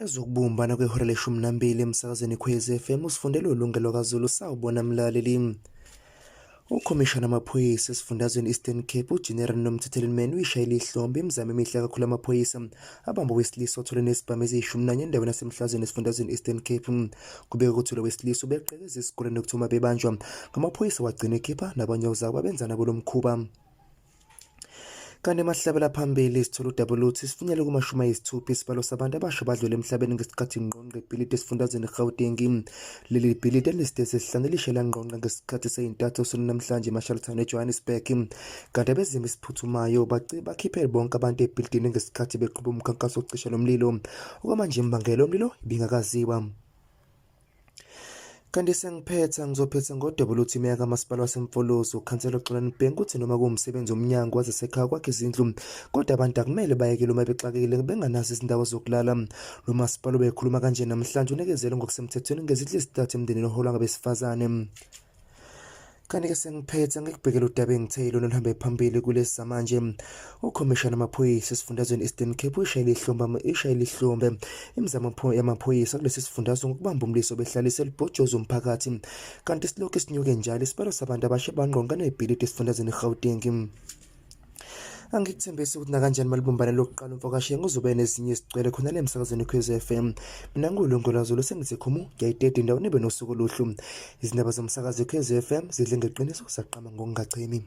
Ezokubumbana kwehora leshumi nambili emsakazweni Khwezi FM usifundela uLungelo kaZulu sawubona mlaleli. Ukhomishana wamaphoyisa esifundazweni Eastern Cape uGeneral Nomthetheleli Mene uyishayele ihlombe imizamo emihle kakhulu amaphoyisa abamba owesilisa othole nezibhamu eziyishumi nanye endaweni yaseMhlazweni esifundazweni Eastern Cape. Kubekwa ukuthi lo wesilisa ubeqekeza isikole nokuthi uma bebanjwa ngamaphoyisa wagcina ekhipha nabanye ozakwabo abenza nabo lo mkhuba. Kanti emahlabela phambili sithola udaba oluthi sifinyele kumashumi ayisithupha isibalo sabantu abasha badlule emhlabeni ngesikhathi ngqongqe ibhilidi esifundazweni iGauteng. Leli bhilidi elinesitezi esihlanu elishe langqongqa ngesikhathi seyintatha osukwini namhlanje eMarshalltown eJohannesburg. Kanti abezimo esiphuthumayo bakhiphe bonke abantu ebhilidini ngesikhathi beqhuba umkhankaso wokucisha lo mlilo. Okwamanje imbangela yomlilo ibingakaziwa. Kanti sengiphetha ngizophetha ngodaba oluthi imeya kamasipala waseMfolozi ukhansela uXolani Bhengu uthi noma kuwumsebenzi womnyango wazasekhaya kwakhe izindlu kodwa abantu akumele bayekele uma bexakekile benganazo izindawo zokulala. Lo masipala ubekhuluma kanje namhlanje unikezele ngokusemthethweni ngezindlu ezintathu emndenini oholwa ngabesifazane. Kanti-ke sengiphetha ngikubhekela udaba engithe ilona oluhambe phambili kulesi samanje. Ukhomishana wamaphoyisa esifundazweni Eastern Cape ushayele ihlombe ishayele ihlombe imizamo yamaphoyisa kulesi sifundazwe ngokubamba umlisa obehlalise elibhojoza umphakathi. Kanti silokhu sinyuke njalo isibalo sabantu abasha bangqonga nebhilidi esifundazweni iGauteng. Angikuthembisi ukuthi nakanjani malibumbane lokuqala umfokashengu uzobe nezinye izigcwele khona le emsakazweni Khwezi FM. Mina ngiwulungu Zulu sengithi khumu ngiyayideda indawo nibe nosuku oluhle. Izindaba zomsakazo Khwezi FM zidle ngeqiniso zaqama ngokungachemi.